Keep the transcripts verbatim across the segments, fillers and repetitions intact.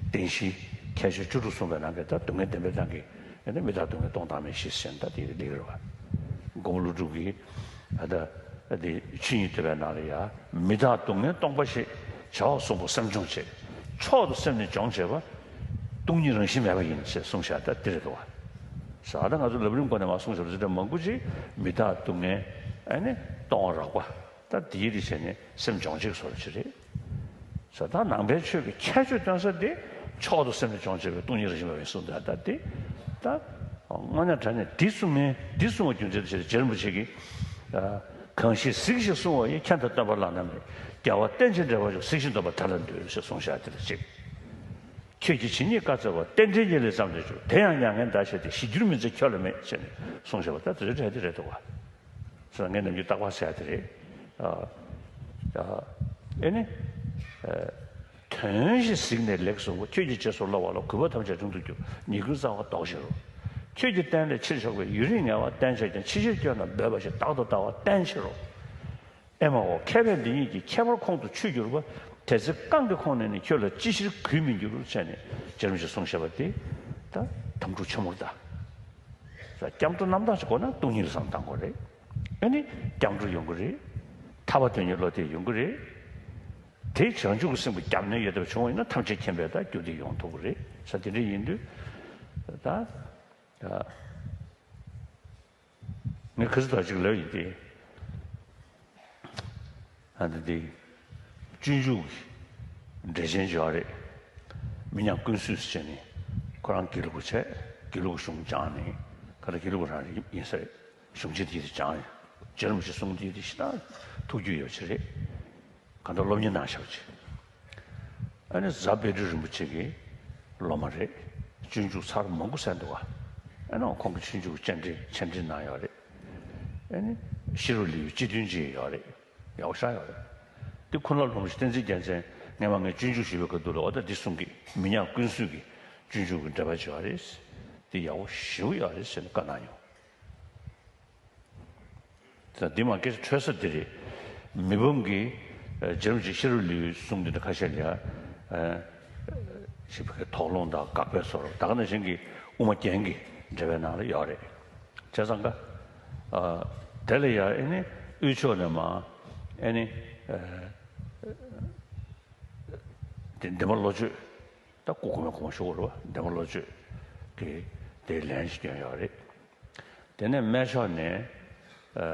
བདེན་བཞིའི་ཁྱད་ཆོས་བཅུ་དྲུག་གསུངས་པའི་ནང་གི་ད་སྡུག་བསྔལ་བདེན་པའི་སྟངས་ཀྱི་ཨ་ནི་མི་རྟག་སྡུག་བསྔལ་སྟོང་བཏང་མེད་བཞི་ཟེར་ན་ད་དེ་ལེགས་རེད་བ། མགོན་པོ་ཀླུ་སྒྲུབ་ཀྱིས་ཨ་ད་དེ་ཆོས་ཉིད་བསྟོད་པའི་ནང་ལ་ཡ་མི་རྟག་སྡུག་བསྔལ་སྟོང་པ་ཞེས། བྱ་བ་གསུམ་པོ་སེམས་སྦྱོང་བྱེད། མཆོག་ཏུ་སེམས་ནི་སྦྱོང་བྱེད་པ། སྟོང་ཉིད་རང་བཞིན་མེད་པ་ཡིན་ཞེས་གསུངས་བཞག་ད་འདི་རེད་འདུག་བ། ས་ད་ང་ཚོ་ལམ་རིམ་སྒོ་ནས་མ་གསུངས་ཞབས་ཚུལ་མང་པོ་ཅིག་མི་རྟག་སྡུག་བསྔལ་ཨ་ནི་སྟོང་བ་རགས་པ། ད་དེའི་རིགས་བྱས་ནས་སེམས་སྦྱོང་བྱེད་ཀྱི་བཟོ་འདྲ་ཅིག་རེད། ས་ད་ནང་པའི་ཆོས་ཀྱི་ཁྱད་ཆོས་སྟོན་ས་དེ་མཆོག་ཏུ་སེམས་ནི་སྦྱོང་བྱེད་པའི་སྟོང་ཉིད་རང་བཞིན་མེད་པའི་གསུང་དེ་ད་དེ་ད་དངོས་གནས་དྲང་གནས་འདི་གསུང་མིན་འདི་གསུང་བ་རྒྱུ་མཚན་དུ་བྱས་ཏེ་རྗེ་རིན་པོ་ཆེ་གིས་གང་ཞིག་གཟིགས་ཤིང་གསུང་བ་ཡིས། མཁྱེན་དང་སྟོན་པ་བླ་ན་མེད། རྒྱལ་བ་རྟེན་ཅིང་འབྲེལ་བར་འབྱུང་། གཟིགས་ཤིང་འདོམས་པ་དགྲ་ལ་འདུད་ཞེས་གསུངས་བཞག་དེ་ལ་གཅིག་ཁྱོད་ཀྱི་ཇི་སྙེད་བཀའ་སྩལ་པ། རྟེན་འབྲེལ་གཉིས་ལས་བརྩམས་ཏེ་བྱུང་། དེ་ཡང་མྱ་ངན་འདའ་བྱེད་དེ། ཞི་འགྱུར་མི་འཛིན་ཁྱོད་ལ་མེད་ཅེས་ནས་གསུངས་བཞག་པ་ད་དེ་ཚོའི་གྲས་དེ་རེད་འདུག་བ། ཟེར་ན་ངས་ནམ་རྒྱུན་རྟག་པར་ཟེར་ཡ་དེ་རེད། ཨ་ཨ་ཨེ་ནི་ཨ་དོན་ཞིག་གཟིགས་ནས་ལེགས་གསུངས་པ། ཁྱོད་ཀྱིས་རྗེས་སུ་སློབ་པ་ལ། གུས་པ་ཐམས་ཅད་རིང་དུ་འགྱུར། ཉེས་ཀུན་སྲ་བར་ལྡོག་ཕྱིར་རོ། ཁྱོད་ཀྱི་བསྟན་ལས་ཕྱིར་ཕྱོགས་པའི། ཡུན་རིང་ངལ་བ་བསྟེན་བྱས་ཀྱང་། ཕྱི་ཕྱིར་སྐྱོ་རྣམས་སྦས་པ་ཞིག། རྟག་ཏུ་ལྟ་བ་བསྟེན་ཕྱིར་རོ། ཨེ་མ་ཧོ། མཁས་པས་འདི་ཉིད་ཀྱི། ཁྱད་པར་ཁོང་དུ་ཆུད་གྱུར་པ། དེ་ཚེ་རྐང་གི་ཁོང་ནས་ནི། ཁྱོད་ལ་ཅི་ཕྱིར་གུས་མི་འགྱུར་ཟེར་ནས་རྗེ་རིན་པོ་ཆེས་གསུངས་བཞག་པ་དེ་ད་དམ་ཕྲུག་ཆེན་མོར་ད། ས་སྐྱབས་འགྲོ་རྣམ་དག་ཅིག་དགོས་ན་སྟོང་ཉིད་ལ་བསམ་བཏང་དགོས་རེད། ཨ་ནི་སྐྱབས་འགྲོ་ཡོང་གི་རེད། ཐར་པ་དོན་གཉེར་བློ་གཏད་ཡོང་གི་རེད། དེ་བྱང་ཆུབ་ཀྱི་སེམས་ཀྱི་སྐྱབས་གནས་ཡོད་བསྡད་པ་བྱུང་བ་ཡིན་ན་ཐམས་ཅད་མཁྱེན་པའི་ད་རྒྱུ་དེ་ཡོང་ཐུབ་ཀྱི་རེད། ས་དེ་འདྲ་ཡིན་དུས་ད་ད། ངས་ཁ་སང་ད་ཅིག་ལབ་ཡིན་ཏེ། ཨ་ནི་འདི་སྤྱོད་འཇུག་གི་འགྲེལ་ཆེན་ཅིག་ཡོད་རེད། མི་ཉག་ཀུན་བསོད་ཟེར་ནས་ཁོ་རང་དགེ་ལུགས་པ་བྱས། དགེ་ལུགས་གཞུང་སྦྱངས་ནས་ཁ་ད་དགེ་ལུགས་པ་རང་རེད་ཡིན་ས་རེད། གཞུང་ཆེན་དེ་དེ་སྦྱངས་ཡོད། རྗེ་རིན་པོ་ཆེ་གསུང་དེ་དེ་ཞེ་དྲག་ཐུགས་རྒྱུས་ཡོད་ཆེ་རེད། གང་ལྟར་སློབ་གཉེར་གནང་བཞག་པ་ཅིག་ཨ་ནི་རྫ་དཔལ་སྤྲུལ་རིན་པོ་ཆེ་གི་སློབ་མ་རེད། སྤྱོད་འཇུག་ཚར་མང་པོ་གསན་འདུག་བ། ཨ་ནི་ཁོང་གི་སྤྱོད་འཇུག་གི་བཅར་འདྲི་ཆེད་འདྲི་གནང་ཡོད་རེད། ཨ་ནི་ཤེས་རབ་ལེའུ་སྤྱི་དོན་ཅིག་ཡོད་རེད། ཡག་པོ་ཞེ་དྲག་ཡོད་རེད། དེ་ཁོང་སློབ་རིན་པོ་ཆེ་བསྟན་འཛིན་རྒྱལ་མཚན་སྔས་མ་ངས་སྤྱོད་འཇུག་ཞུས་པའི་སྐབས་དུས་ལ་འོ་ད་འདི་གསུང་གི་མི་ཉག་ཀུན་བསོད་ཀྱི་སྤྱོད་འཇུག་གི་འགྲེལ་པ་ཅིག་ཡོད་རེད། དེ་ཡག་པོ་ཞེ་པོ་ཡོད་རེད་ཟེར་ནས་བཀའ་གནང་མྱོང་། ད་འདི་མ་སྐད་ཆ་འཕྲོད་ས་འདི་རེད། མི་ཕམ་གྱིས་ཨ་རྗེ་རིན་པོ་ཆེ་ཤེས་རབ་ལེའུའི་གསུང་འདི་འདྲ་ཁ་ཤས་ལ་ཡ་ཨ་ཞིབ་ཀྱི་དོགས་སློང་དང་དགག་པའི་བཟོ་འདྲ་ད་ག་ནང་བཞིན་གྱི་དབུ་མ་རྒྱན་གྱི་འགྲེལ་པའི་ནང་ལ་ཡོད་རེད། བྱས་ཙང་ཀ་ཨ་དེ་ལ་ཡ་ཨེ་ནི་དབུས་ཕྱོགས་ནས་མ་ཨེ་ནི་ཨ་དེ་འདན་མ་བློ་ཆོས། ད་སྐུ་གོང་མའི་གོང་མ་ཞུ་དགོས་རེད་བ། འདན་མ་བློ་ཆོས་ཀྱིས་དེའི་ལན་ཞིག་བསྐྱོན་ཡོད་རེད། དེ་ནས་སྨད་ཕྱོགས་ནས་ཨ་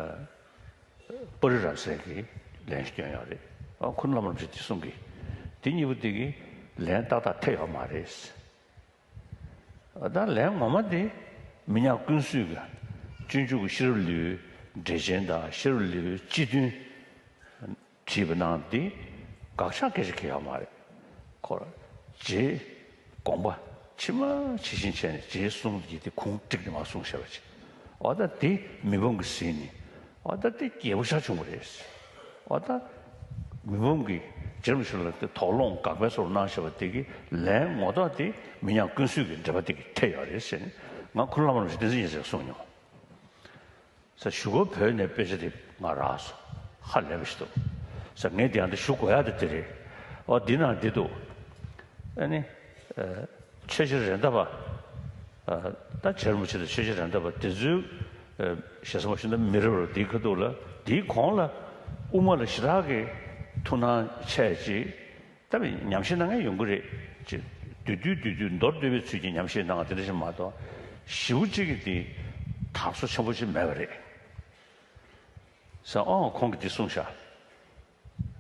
པ་རི་རབ་གསལ་གྱིས་ལན་ཞིག་བསྐྱོན་ཡོད་རེད། ཨ་ཁོང་བླ་མ་རིན་པོ་ཆེ་དེ་གསུང་གི། དེ་གཉིས་པོ་དེ་གིས་ལན་ཏག་ཏག་ཐེབས་ཡོད་མ་རེད། ཨ་ད་ལན་ངོ་མ་དེ་མི་ཉག་ཀུན་བསོད་ཀྱིས་སྤྱོད་འཇུག་གི་ཤེས་རབ་ལེའུའི་འགྲེལ་ཆེན་དང་ཤེས་རབ་ལེའུའི་སྤྱི་དོན། བྲིས་པ་ནང་འདི་དགག་བཞག་སྐད་ཆ་གང་ཡང་མ་རེད། ཁོ་རང་རྗེའི་དགོངས་པ་ཇི་མ་ཇི་བཞིན་བྱས་ནས་རྗེའི་གསུང་གི་དེ་ཁུངས་བསྒྲིགས་ནས་མར་གསུངས་བཞག་པ་ཅིག་འོ་ད་དེ་མི་ཕམ་གྱིས་གཟིགས་ནས་འོ་ད་དེ་རྒྱས་པོ་ཞེ་དྲག་བྱུང་བ་རེད། འོ་ད་མི་ཕམ་གྱིས་རྗེ་རིན་པོ་ཆེ་ལ་དེ་དོགས་སློང་དགག་པའི་བཟོ་འདྲ་གནང་བཞག་པ་དེ་གི་ལན་ངོ་ཐོག་དེ་མི་ཉག་ཀུན་བསོད་ཀྱི་འགྲེལ་པ་དེ་གིས་ཐེབས་ཡོད་རེད་ཟེར་ནས་ང་ཁོང་བླ་མ་རིན་པོ་ཆེ་བསྟན་འཛིན་རྒྱལ་མཚན་གསུངས་མྱོང་། ས་གཞུག་གུ་བོད་ནས་དཔེ་ཆ་དེ་ང་རག་སོང་། ཧ་ལས་པ་ཞིག་འདུག་ས་ངས་དེ་ཡང་དེ་ཞུ་དགོས་ཡག་དེ་དེ་རེད། ཨོ་འདི་ནང་འདི་འདུག་ཨ་ནི་ཨ་ཆོས་རྗེ་རེད་མདའ་བ། ཨ་ད་རྗེ་རིན་པོ་ཆེ་དང་ཆོས་རྗེ་རེད་མདའ་བ་དེ་ཚོའི་ཨ་ཞེ་ས་མ་ཞུ་ན་མི་རབས་རུ་དེའི་ཁ་ཐུག་ལ་དེའི་གོང་ལ་དབུ་མ་ལ་ཞེ་དྲག་གི་ཐུགས་སྣང་ཆེ་ཅིག་ད་ཉམས་ཞིབ་གནང་མཁན་ཡོང་གི་རེད། ཅེས་བསྡུས་བསྡུས་བསྡུས་བསྡུས་མདོར་བསྡུས་པའི་ཚུལ་གྱིས་ཉམས་ཞིབ་གནང་བ་དེ་འདྲ་ཞིག་མ་གཏོགས་ཞེ་པོ་ཅིག་གི་དེ་དར་སོ་ཆེན་པོ་ཞིག་མེད་པ་རེད། ས་ཨོ་ཁོང་གིས་དེ་གསུངས་ཤག་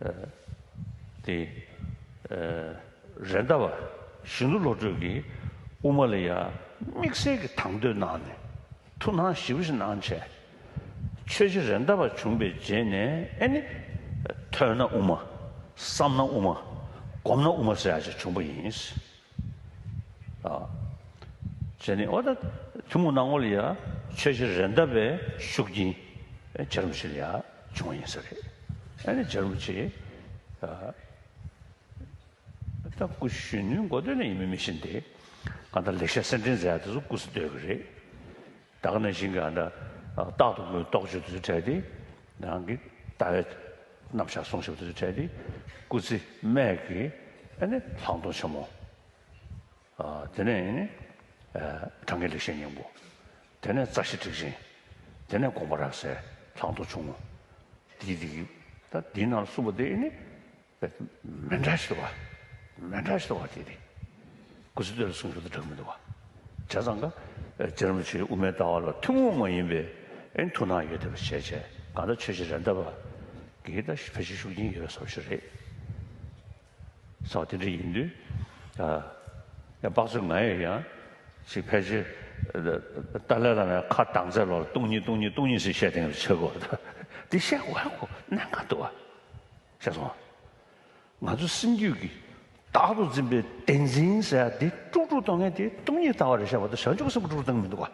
ཨ་དེ་ཨ་རེད་མདའ་བ་གཞོན་ནུ་བློ་གྲོས་ཀྱིས་དབུ་མ་ལ་ཡ་དམིགས་བསལ་གྱི་དང་དོད་གནང་ནས། ཐུགས་སྣང་ཞེ་པོ་ཞིག་གནང་བྱས། ཆོས་རྗེ་རེད་མདའ་བ་བྱུང་བའི་རྗེས་ནས་ཨེ་ནི། ཐོས་ན་དབུ་མ། བསམ་ན་དབུ་མ། སྒོམ་ན་དབུ་མ་ཟེར་ཡག་ཅིག་བྱུང་བ་ཡིན། ཨ། བྱས་ནས་འོ་ད་ཐུན་མོང་སྣང་ངོ་ལ་ཡ་ཆོས་རྗེ་རེད་མདའ་བའི་ཤུགས་རྐྱེན་རྗེ་རིན་པོ་ཆེ་ལ་ཡ་བྱུང་བ་ཡིན་ས་རེད། ཨེ་ནི་རྗེ་རིན་པོ་ཆེ། ཨ། ད་སྐུ་གཞོན་ནུའི་འགོ་སྟོད་ནས་ཡིན་མིན་མི་ཤེས་ཏེ། གང་ལྟར་ལེགས་བཤད་གསེར་ཕྲེང་མཛད་ཡག་དེ་ཚོ་སྐུ་ཚེ་སྟོད་ཀྱི་རེད། ད་ག་ནང་བཞིན་གྱི་ཨ་ད་རྟག་ཏུ་མགོན་རྟོགས་བརྗོད་དེ་ཚོ་བྲལ་ཏེ། རང་གི་ལྟ་བའི་རྣམ་གཞག་གསུངས་བཞག་པ་དེ་ཚོ་བྲལ་ཏེ། སྐུ་ཚེ་སྨད་ཀྱི་ཨ་ནི་ལྷག་མཐོང་ཆེན་མོ། ཨ། དེ་ནས་ནི། ཨ། གྲངས་ཀའི་ལེགས་བཤད་སྙིང་པོ། དེ་ནས་རྩ་ཤེ་ཊཱིཀ་ཆེན། དེ་ནས་དགོངས་པ་རབ་གསལ། ལྷག་མཐོང་ཆུང་ངུ། དེ་དེ་གི། ད་དེའི་ནང་ལ་གསུངས་པ་དེ་ནི། མི་འདྲ་ཞིག་འདུག་བ། མི་འདྲ་ཞིག་འདུག་བ་དེ་དེ། སྐུ་ཚེ་སྟོད་ལ་གསུངས་ཞོར་དུ་འགྲིག་མི་འདུག་བ། བྱས་ཙང་ཀ། རྗེ་རིན་པོ་ཆེས་དབུ་མའི་ལྟ་བ་ལ་ཐུན་མོང་མ་ཡིན་པའི་ཨེ་ཐུགས་སྣང་ཡོད་བསྡད་པ་བྱས་བྱས། གང་ལྟར་ཆོས་རྗེ་རེད་མདའ་བ་གིས་ད་ཕལ་ཆེར་ཤུགས་རྐྱེན་ཡོད་པའི་བཟོ་ཞིག་རེད། ས་བ་དེ་འདྲ་ཡིན་དུས། ཨ། ཡང་དཔག་ཚོད་ང་ཡི་ཡང་ཞིག་ཕལ་ཆེར། ཏཱ་ལའི་བླ་མའི་ཁ་གདངས་ཚད་ལོར་སྟོང་ཉིད་སྟོང་ཉིད་སྟོང་ཉིད་ཟེར་བཤད་དེ་ཆགས་དགོས། ད་འདི་བཤད་དགོས་ཧ་གོ་གནད་འགག་འདུག་བ། ཤེས་སོང་། ང་ཚོ་སེམས་རྒྱུད་ཀྱིས་བདག་ཏུ་འཛིན་པའི་བདེན་འཛིན་ཟེར་ཡ་དེ་དཀྲུག་དཀྲུག་གཏོང་མཁན་དེ་སྟོང་ཉིད་ལྟ་བ་རེད་བཤད་པ་དང་བྱང་ཆུབ་སེམས་དཀྲུག་གཏོང་མི་འདུག་བ།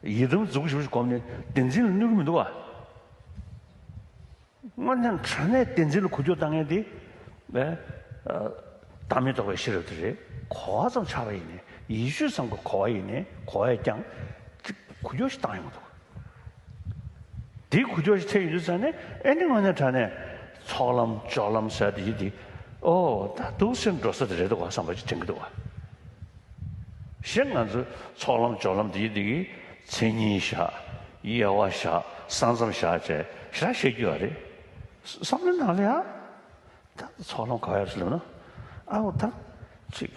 ཡི་དམ་རྫུ་འཕྲུལ་ཞིག་བསྒོམས་ནས་བདེན་འཛིན་ལ་གནོད་ཀྱི་མི་འདུག་བ། དངོས་གནས་དྲང་གནས་བདེན་འཛིན་ལ་འགུལ་སྐྱོད་བཏང་མཁན་དེ། ཨ། བདག་མེད་རྟོགས་པའི་ཤེས་རབ་དེ་རེད། གོ་བ་ཙམ་ཆགས་པ་ཡིན་ནའི་ཡིད་དཔྱོད་ཙམ་གྱི་གོ་བ་ཡིན་ནའི་གོ་བས་ཀྱང་ཅིག་འགུལ་སྐྱོད་ཞིག་བཏང་ཡོང་གི་འདུག་དེའི་འགུལ་སྐྱོད་ཞིག་ཐེབས་ཡོང་དུས་ཙང་ནས་ཨེ་ནི་དངོས་གནས་དྲང་གནས་ཚོགས་ལམ་སྦྱོར་ལམ་ཟེར་དེ་ཡིན་དེ། ཨོ་ད་འདུག་སེ་འགྲོ་ས་དེ་རེད་འདུག་བ་བསམ་པ་ཅིག་དྲན་གྱི་འདུག་བ། གཞན་ང་ཚོས་ཚོགས་ལམ་སྦྱོར་ལམ་དེ་ཡིན་དེ་གི་མཚན་ཉིད་བཞག་དབྱེ་བ་བཞག་ས་མཚམས་བཞག་བྱས་ཞེ་དྲག་བཤད་རྒྱུ་ཡོད་རེད། བསམ་བློའི་ནང་ལ་ཡ། ད་ཚོགས་ལམ་ག་བ་ཡོད་ཟེར་ལབ་ན། ཨའོ་ད། ཅིག་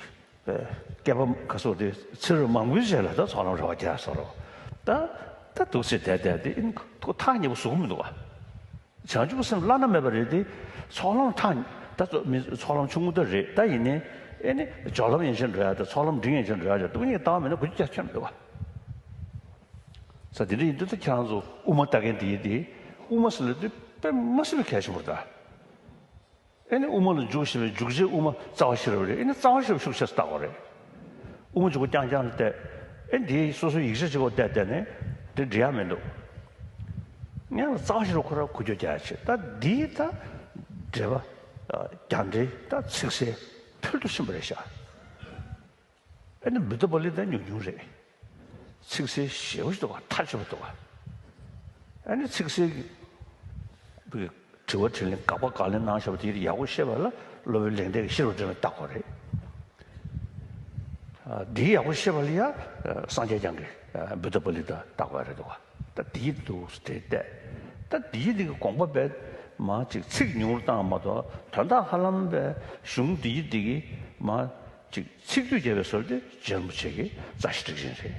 ཨེ། བསྐལ་པ་ག་ཚོད་དེ་ཚེ་རབས་མང་པོའི་རྗེས་ལ་ད་ཚོགས་ལམ་རེ་བ་རྒྱག་སོང་རོགས། ད་ད་འདུག་སེ་བསྡད་བསྡད་དེ་ཨིན་ཁོ་ཐག་ཉེ་པོ་ཟུག་མི་འདུག་བ། བྱང་ཆུབ་སེམས་བླ་ན་མེད་པ་རེད་དེ། ཚོགས་ལམ་ཐག་ད་ཚོ་མི་ཚོགས་ལམ་ཆུང་ངུ་ད་རེད། ད་ཡིན་ནའི་ཨེ་ནི་སྦྱོར་ལམ་ཡན་ཆད་འགྲོ་ཡ་ད་ཚོགས་ལམ་འབྲིང་ཡན་ཆད་འགྲོ་ཡ་ད་སྟོང་ཉིད་ལྟ་བ་མེད་ན་དགུ་བཅུ་གྱ་ཁྱོན་མི་འདུག་བ། ས་དེ་འདྲ་ཡིན་དུས་ད་ཁྱེད་རང་ཚོ་དབུ་མ་ལྟ་མཁན་དེ་ཡིན་དེ། དབུ་མ་ཟེར་ལབ་དུས་དཔེ་མ་སྲིད་པའི་གལ་ཆེན་པོ་རེད་ད། ཨེ་ནི་དབུ་མ་ལ་འཇུག་ཞེས་པའི་འཇུག་བྱེད་དབུ་མ་རྩ་བ་ཤེས་རབ་རེད། ཨེ་ནི་རྩ་བ་ཤེས་རབ་ཤུགས་ཆེ་ཙམ་བལྟ་དགོས་རེད། དབུ་མ་འཇུག་པ་རྐྱང་རྐྱང་ལ་བལྟས། ཨེ་འདི་སོ་སོའི་ཡིག་ཆ་གཅིག་པོ་བལྟས་བལྟས་ནས་དེ་འགྲིག་ཡ་མི་འདུག་སྔོན་ལ་རྩ་བ་ཤེས་རབ་ཁོ་རང་འགུལ་སྐྱོད་རྒྱག་ཡ་ཆེ། ད་འདི་ད་འགྲེལ་པ། རྒྱ་འགྲེལ་ད་ཚིག་གསལ་ཕུལ་དུ་ཕྱིན་པ་རེད་ཤག་ཨ་ནི་བུདྡྷ་པཱ་ལི་ཏ་ཉུང་ཉུང་རེད། ཚིག་གསལ་ཞེ་པོ་ཞིག་འདུག་བ། མཐའ་ཆེ་པོ་འདུག་བ། ཨ་ནི་ཚིག་གསལ་གྱི་དྲི་བ་དྲིས་ལན་དགག་པ་བཀའ་ལན་གནང་བཞག་པ་དེ་ཡག་པོ་ཤེས་པ་ལ་སློབ་དཔོན་ལེགས་ལྡན་གྱིས་ཤེས་རབ་སྒྲོན་མེ་བཏགས་པ་རེད། ཨ། འདི་ཡག་པོ་ཤེས་པ་ལ་ཡ་སངས་རྒྱས་བསྐྱངས་ཀྱིས་བུདྡྷ་པཱ་ལི་ཏ་བཏགས་པ་རེད་འདུག་བ། ད་འདི་འདུག་སེ་བལྟས། ད་འདི་འདི་གི་དགོངས་པ་བས་མ་ཅིག་ཚིག་ཉུང་རུ་བཏང་མ་གཏོགས་དོན་དག་ཧ་ལམ་པའི་གཞུང་འདི་འདི་གི་མ། ཅིག་ཚིག་བསྡུས་རྒྱབ་པའི་སྲོལ་དེ་རྗེ་རིན་པོ་ཆེ་གི་རྩ་ཤེ་ཊཱིཀ་ཆེན་རེད།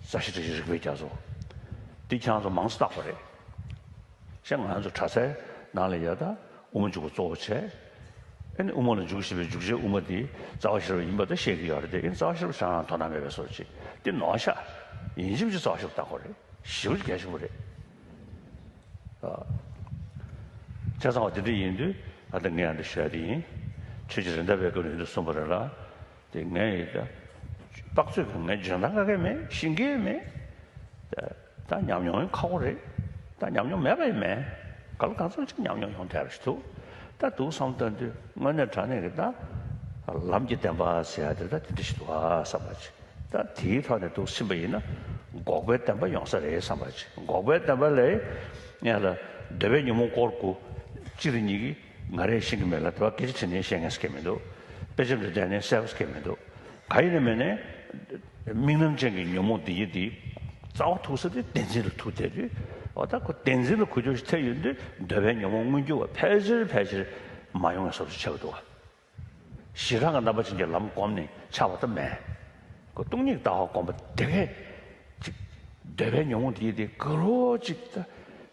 རྩ་ཤེ་ཊཱིཀ་ཆེན་རིགས་པའི་རྒྱ་མཚོ། འདི་ཁྱེད་རང་ཚོ་མང་ཙམ་བརྟག་པ་རེད། གཞན་ང་ཚོ་གྲྭ་སའི་ནང་ལ་ཡ་ད་དབུ་མ་འཇུག་པ་གཙོ་བོ་བྱས། ཨེ་ནི་དབུ་མ་ལ་འཇུག་ཞེས་པའི་འཇུག་བྱེད་དབུ་མ་དེ་རྩ་བ་ཤེས་རབ་ཡིན་པ་ད་བཤད་ཀྱི་ཡོད་རེད་དེ། ཨེ་ནི་རྩ་བ་ཤེས་རབ་ཤང་དོ་སྣང་མེད་པའི་སྲོལ་ཅིག་དེ་ནོར་ཤག་ཡིན་གཅིག་མིན་གཅིག་རྩ་བ་ཤེས་རབ་བརྟག་དགོས་རེད། ཞེ་པོ་ཅིག་གལ་ཆེན་པོ་རེད། ཨ། ཆ་ཚང་བ་དེ་འདྲ་ཡིན་དུས་ཨ་ད་ངས་ཨ་འདྲ་ཞུ་ཡ་དེ་ཡིན། ཆོས་རྗེ་རེད་མདའ་བའི་སྐབས་ལ་ཡིན་དུས་གསུངས་པ་རེད་ལ། དེ་ངས་ཡིན་ད། དཔག་ཚོད་ཀྱི་ངས་འཇོན་ཐང་ག་གེ་མེད། ཤེས་ཀྱི་མེད། ད་ད་ཉམས་མྱོང་ཡང་ཁག་པོ་རེད། ད་ཉམས་མྱོང་མེད་པ་ཡང་མེད། ག་ལ་གང་འཚམ་ཅིག་ཉམས་མྱོང་ཡོང་ཐུབ་ཡ་ཞིག་འདུག་ད་འདུག་བསམ་བཏང་དུས་དངོས་གནས་དྲང་གནས་ཀྱི་ད། ལམ་གྱི་བདེན་པ་ཟེར་ཡ་དེ་ད་དེ་འདྲ་ཞིག་འདུག་ཨ་བསམ་པ་ཅིག་ད་དེའི་ཐོག་ནས་འདུག་ཕྱིན་པ་ཡིན་ན་འགོག་པའི་བདེན་པ་ཡོང་ས་རེད་བསམ་པ་ཅིག་འགོག་པའི་བདེན་པ་ལས་ཡང་ལ་འདོད་པའི་ཉོན་མོངས་སྐོར་དགུ་གཅིག་རེ་གཉིས་ཀྱིས་ང་རས་ཤེས་ཀྱི་མེད་ལ། དེ་བ་སྐད་ཆ་དྲིས་ནས་བཤད་མཁན་ཟེར་མཁན་མི་འདུག་དཔེ་ཆ་འདི་བལྟས་ནས་གསལ་པོ་ཟེར་མཁན་མི་འདུག་ག་ཡིན་ན་མིན་ནའི་དམིགས་རྣམ་ཅན་གྱི་ཉོན་མོངས་འདི་ཡི་འདི་རྩ་བ་ཐུག་ས་དེ་བདེན་འཛིན་ལ་ཐུག་བསྡད་དུས། འོ་ད་ཁོ་བདེན་འཛིན་ལ་འགུལ་སྐྱོད་ཅིག་ཐེབས་ཡོང་དུས་འདོད་པའི་ཉོན་མོངས་མངོན་གྱུར་བ་ཕལ་ཆེར་ཕལ་ཆེར་མ་ཡོང་བའི་བཟོ་འདྲ་ཆགས་ཀྱི་འདུག་བ། ཞི་དྲག་གི་རྣམ་པ་ཅན་གྱི་ལམ་བསྒོམས་ནས་ཆགས་པ་ད་མེད། ཁོ་སྟོང་ཉིད་ལྟ་བ་བསྒོམས་པ་དེ་གས་ཅིག་འདོད་པའི་ཉོན་མོངས་དེ་ཡི་དེ་ག་རོ་ཅིག་ད་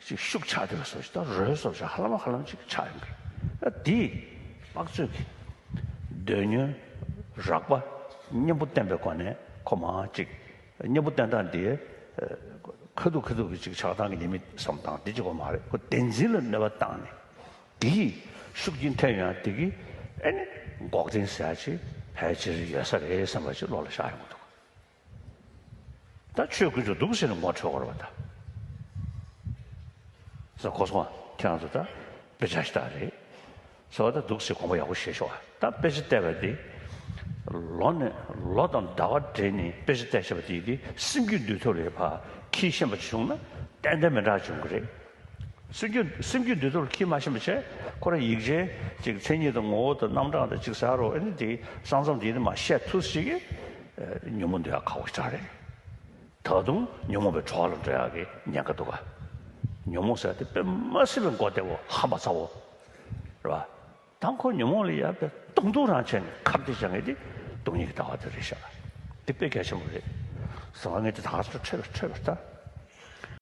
ཅིག་ཤུགས་ཆག་བསྡད་པའི་བཟོ་ཞིག་ད་རོལ་བཟོ་ཞིག་ཧ་ལམ་ཧ་ལམ་ཅིག་ཆགས་ཡོང་གི། ད་དེ་དཔག་ཚོད་ཀྱི་འདོད་ཉོན་རགས་པ་གཉེན་པོ་བསྟེན་པའི་སྒོ་ནས་ཁོ་མ་ཅིག་གཉེན་པོ་བསྟེན་སྟངས་དེ་ཁ་ཐུག་ཁ་ཐུག་གི་ཅིག་ཆགས་སྡང་གི་ཉེས་དམིགས་བསམ་སྟངས་དེ་གཅིག་པོ་མ་རེད། ཁོ་བདེན་འཛིན་ལ་གནོད་པ་བཏང་ནས། དེ་ཡིས་ཤུགས་རྐྱེན་ཐེབས་ཡོང་དེ་གིས་ཨེ་ནི་འགོག་བདེན་ཟེར་ཡ་ཅིག་ཕལ་ཆེར་ཡོད་ས་རེད་བསམ་པ་ཅིག་བློ་ལ་ཤར་ཡོང་གི་འདུག་ད་ཆོས་དཀོན་མཆོག་འདུག་ཟེར་ནས་ངོ་འཕྲོད་དགོས་རེད་པ་ད། ས་གོ་སོང་ང་ཁྱེད་རང་ཚོ་ད་དཔེ་ཆ་ཞིག་ལྟ་རེད། ས་བ་ད་འདུག་ཟེར་དགོངས་པ་ཡག་པོ་བཞེས་ཤོག་ད་དཔེ་ཆ་བལྟས་པ་དེ་ལོ་ནས་ལོ་དང་ཟླ་བ་སྦྲེལ་ནས་དཔེ་ཆ་བལྟས་བཞག་པ་དེ་དེ་སེམས་རྒྱུད་འདུལ་ཐབས་ལ་ཕར་འཁྱེར་ཤེས་པ་ཅིག་བྱུང་ན་ཏན་ཏན་མི་འདྲ་བྱུང་གི་རེད། སེམས་རྒྱུད་སེམས་རྒྱུད་འདུས་ཚོར་འཁྱེར་མ་ཤེས་པ་བྱས། ཁོ་རང་ཡིག་ཆའི་ཅིག་མཚན་ཉིད་དང་ངོ་བོ་དང་རྣམ་གྲངས་དང་ཅིག་ཟེར་རོ། ཨ་ནི་དེ་ས་མཚམས་དེ་ནི་མ་བཤད་ཐུབ་ཞིག་གིས་ཉོན་མོངས་འདུལ་ཡག་ཁག་པོ་ཞེ་དྲག་རེད། ད་དུང་ཉོན་མོངས་པའི་གྲོགས་ལ་འགྲོ་ཡག་གི་ཉེན་ཁ་འདུག་ག་ཉོན་མོངས་ཟེར་དེ་དཔེ་མ་སྲིད་པའི་མགོ་བདེ་བོ་ཧམ་པ་ཚ་བོ་རེད་བ། ད་ཁོ་ཉོན་མོངས་ལ་ཡ་དཔེ་སྡུག་སྡུག་རང་བྱས་ནས་ཁ་གཏད་བྱ་མཁན་དེ་སྟོང་ཉིད་ཀྱི་ལྟ་བ་དེ་རེད་ཤག་དེ་དཔེ་གལ་ཆེན་པོ་རེད། གསང་བ་ངས་དེ་ད་ག་ཚོད་འཕྲོད་པ་འཕྲོད་པ་ལྟ།